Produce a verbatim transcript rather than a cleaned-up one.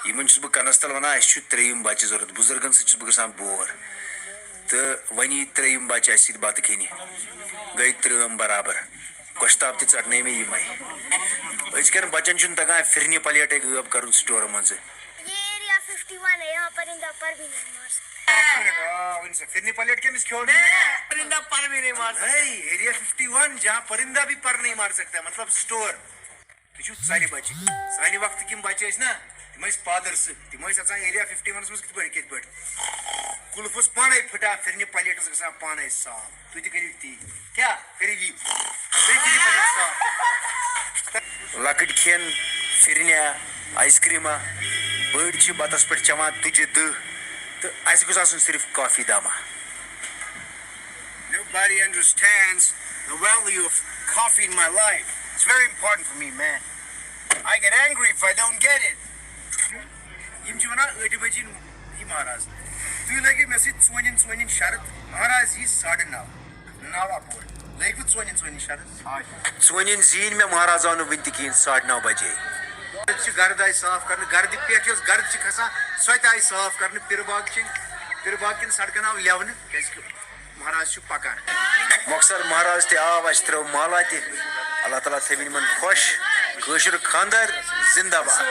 یِمن چھُس بہٕ کنس تل ونان، اسہِ چھُ ترٛیٚیِم بچہِ ضروٗرت، بُزرگن سۭتۍ چھُس بہٕ گژھان بور۔ تہٕ وۄنۍ یی ترٛیٚیِم بچہِ اسہِ سۭتۍ بتہٕ کھیٚنہِ۔ گٔے ترٛٲم برابر۔ گۄشتاب تہِ ژٹنٲے مےٚ یِمے۔ أزکٮ۪ن بچن چھُنہٕ تگان پھرنہِ پلیٹے غٲب کرُن سٹورٕ منٛزٕ۔ ये एरिया फिफ्टी वन है, यहाँ परिंदा पर भी नहीं मार सकता। آ، ؤنِو سا، پھرنہِ پلیٹ کٔمِس کھیوٚو؟ پرندہ پر بھی نہیں مار سکتا۔ ہے، ایریا ففٹی ون، جہاں پرندہ بھی پر نہیں مار سکتا، مطلب سٹور۔ تُہۍ چھِو ژَرِ بَچہِ۔ سانہِ وقتٕکۍ یِم بَچہِ ٲسۍ نا، تِم ٲسۍ پادرسہٕ، تِم ٲسۍ اَژان ایریا فِفٹی وَنَس منٛز کِتھ پٲٹھۍ، کِتھ پٲٹھۍ؟ قُلفَس پانَے پھٕٹان، پھِرنہِ پلیٹَس گژھان پانَے صاف۔ تُہۍ تہِ کٔرِو تی۔ کیٛاہ کٔرِو یی؟ تُہۍ کٔرِو پلیٹ صاف۔ لۄکٕٹۍ کھٮ۪ن، پھرنہِ، آیس کریٖمہ، بٔڑۍ چھِ بتس پٮ۪ٹھ چٮ۪وان تُجہِ دٔہ، تہٕ اَسہِ گوٚژھ آسُن صرف کافی دامہ۔ Nobody understands the value of coffee in my life. It's very important for me, man. I get angry if I don't get it. یِم چھِ وَنان ٲٹھِ بَجہِ یِن یہِ مہراز۔ تُہۍ لٲگِو مےٚ سۭتۍ ژوٗنٛٹھٮ۪ن ژوٗنٛٹھٮ۪ن شرط، مہراز یی ساڑٕ نَو، نَو اَپور۔ لٲگِو ژوٗنٛٹھٮ۪ن ژوٗنٛٹھٮ۪ن شرط۔ ژوٗنٛٹھٮ۪ن زیٖنۍ مےٚ مہراز آو نہٕ وٕنہِ تہِ کِہیٖنۍ ساڑٕ نَو بجے۔ چھِ گرد آیہِ صاف کرنہٕ، گردِ پٮ۪ٹھ یۄس گرد چھِ کھسان، سۄ تہِ آیہِ صاف کرنہٕ۔ پِرٕ باغ چھِ، پِرٕ باغ کٮ۪ن سڑکن آو لٮ۪ونہٕ، کیازِ کہِ مہراز چھُ پکان۔ مۄخصر مہراز تہِ آو، اَسہِ ترٲو مالا تہِ۔ اللہ تعالیٰ تھٲوِن یِمن خۄش۔ کٲشُر خانٛدر زِنٛدہ باد۔